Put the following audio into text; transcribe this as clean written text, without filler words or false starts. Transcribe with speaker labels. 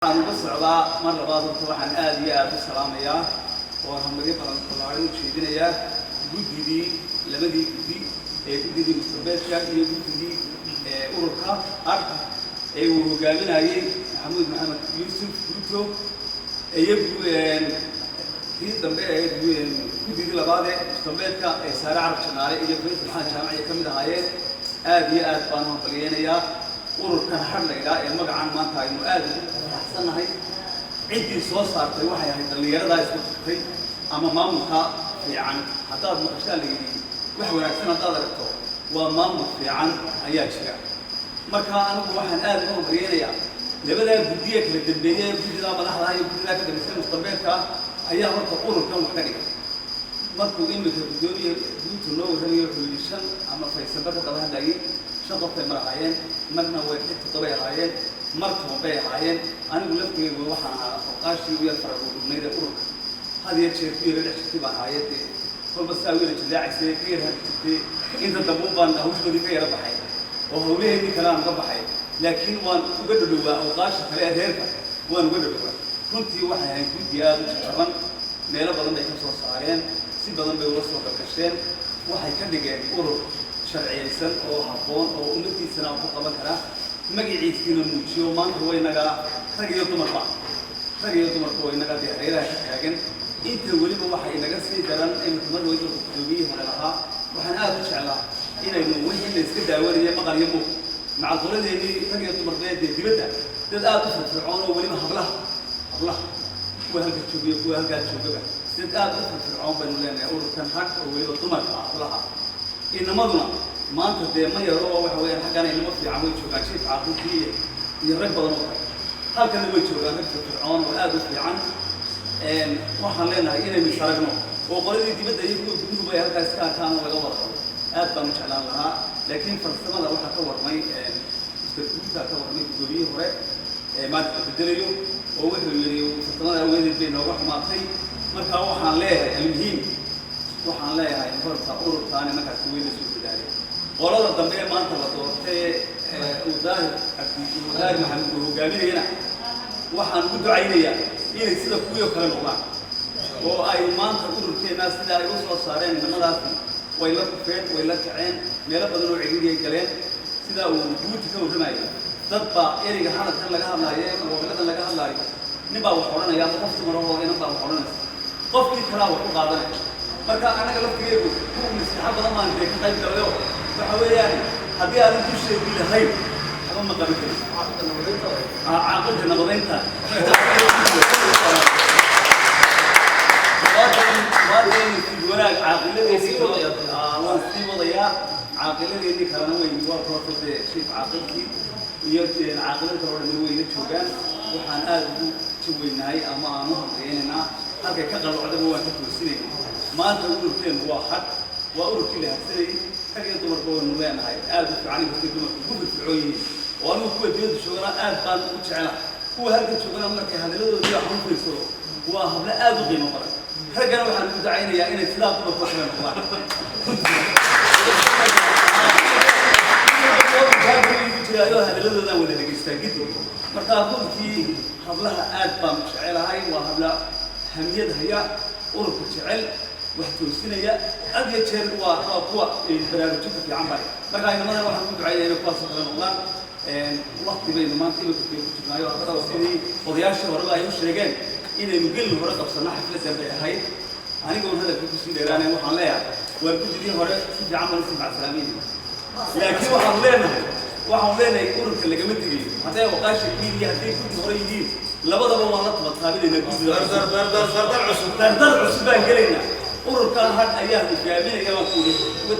Speaker 1: Waxaan uga socdaa mar labaad. Horta waxaan aad iyo aad u salaamayaa oo hambalyo balan ballaaran u jeedinayaa guddidii, labadii guddi ee guddidii mustaqbeedka iyo guddidii ururka ARK ee uu hogaaminayey Maxamuud Maxamed Yuusuf Guuto iyo kii dambe ee guddidii labaad ee mustaqbeedka ee Saare Carab Janaale iyo Faysal Maxamed Jaamac ay ka mid ahaayeen. Aad iyo aad baan u hambalyeynayaa ururkan Hadh la idhaa ee magacan maanta aynu aad ugu faraxsannahay. Ciddii soo saartay waxay ahayd dhallinyaradaa isku tagtay ama maamulka fiican. Haddaad maqashaa la yidhi wax wanaagsan haddaad aragto, waa maamul fiican ayaa jira. Marka anigu waxaan aad ugu hambalyeynayaa labadaa guddiye kala dambeeye, guddidaa madaxda iyo guddidaa ka dambeysay mustaqbeedka ayaa horta ururkan wax ka dhigay. Markuu iminka guddoomiye Guutu noo warramayo, wuxuu yidhi shan ama Faysalba ka daba hadlayay, shan qof bay mar ahaayeen, marna way toddobay ahaayeen, mar 10 bay ahaayeen. Anigu laftigaygu waxaan ahaa oqaashii u yar faraguudhubnayd ee ururka had iyo jeer ku yara dhex jirtay baan ahaayee. Dee kolba saa u yara jillaacaysay, ka yar hadi jirtay, inta dambe un baan hawshoodii ka yara baxay oo hawlaheedii kale aan uga baxay, laakiin waan uga dhadhowaa awqaasha kale ee reerka, waan uga dhadhowaa. Runtii waxay ahayd guddi aada u jajaban, meelo badan bay ka soo saareen, si badan bay uga soo galgasheen. Waxay ka dhigeen urur sharciyaysan oo habboon oo ummadiisana ku qaban kara, magaciisiina muujiyo. Maanta waynagaa rag iyo dumarba, rag iyo dumarba waynagaa dee hareeraha ka taagan. Inta weliba waxay inaga sii daran iminka mar weyba guddoomiyihii hore lahaa, waxaan aada u jeclaa inaynu wixii la iska daawanaya maqal iyo muuq macalqoladeennii rag iyo dumarba dee dibadda dad aada u firfircoon oo weliba hablaha, hablaha kuwa halka joogiyo kuwa halkaa joogaba, dad aada u firfircoon baynu leenahay ururkan Hadh oo weliba dumarka ah, hablaha. Inamaduna maanta dee ma yaro oo waxa weeyaan xaggan inamo fiican way joogaan, jiif caaqilkii iyo rag badan oo kale. Halkana way joogaan rag firfircoon oo aada u fiican. Waxaan leenahay inaynu is aragno oo qoladii dibadda iyo kuwa guduhuba ay halkaas ka arkaan oo laga wada hadlo, aad baan u jeclaan lahaa. Laakiin farsamada waxaa ka warmay Mr. Guuta, ka warmay guddoomiyihii hore ee maanta la bedelayo, oo wuxuu yidhi farsamada aweedeed bay nooga xumaatay. Marka waxaan leeyahay, almuhiim, waxaan leeyahay horta ururkaani markaasi way la soo dadaalay. Qolada dambe ee maanta la doortay uu Daahir Cabdi, uu Daahir Maxamed uu hogaaminayana, waxaan ugu ducaynayaa inay sida kuwii oo kale noqdaan oo ay maanta ururkeennaa sida ay u soo saareen inamadaasi. Way la kufeen, way la kaceen, meelo badan oo ciriiriyay galeen. Sida uu Guuti ka warramayay, dad baa ereyga hadalkan laga hadlaayo, moobiladan laga hadlaayo, nin baa wax odhanaya ama qof dumar oo inan baa wax odhanaysa, qofkii kalaa wax u qaadanaya. Marka annaga laftigeegu ku maslaxo badan baan dee ka qayb galayo. Waxa weeyaan haddii aadan dusheedii lahayn waxba ma qaban karin. Caaqilka nabadaynta waadeen wanaag caaqiladeedii waan sii wadayaa. Caaqiladeedii kalena way waa koorta dee chief caaqilkii iyo caaqilada kale oo dhan way ila joogaan. Waxaan aada ugu jaweynahay ama aan u hambaliyaynaynaa, halkay ka qalloocdaba waan ka toosinaynaa. Maanta ururkeenu waa Hadh, waa ururkii la hadsanayay. Rag iyo dumarba waynu leenahay aada u fiican, inkastay dumarku ku firfircoon yihiin oo anigu kuwa dibadda joogana aad baan u jecela, kuwa halka joogana markay hadalladoodii waxaan u fiirsado, waa hablo aada u qiimo badan. Raggana waxaan ugu dacaynayaa inay sidaa dumarkoo kale noqdaan. Jiraayo hadalladoodaan wada dhegaystaa gidi. Marka runtii hablaha aad baan u jecelahay, waa habla hamiyad haya, ururka jecel, wax toosinaya had iyo jeer, waa kuwa baraarujinta fiican bale. Marka inamadan waxaan ku ducaynaya inay kuwaasoo kale noqdaan. Wakti baynu maanta imika ku jirnaayo sidii odayaashii horeba ay u sheegeen inaynu gelin hore qabsanno xafladdan bay ahayd. Anigoon hadalka kusii dheeraanayn, waxaan leeyahay waa gudidii hore si fiican baan usii macsalaamaynayna, laakiin waxaanu leenahay ururka lagama tegayo. Hadday oqaasha yihiin iyo hadday guddi hore yihiin labadaba waan la tabataabinaynaa. Guddida
Speaker 2: dardar cusub.
Speaker 1: Dardar cusub baan gelaynaa. Ururkan Hadh ayaa hogaaminaya baan ku waddanka.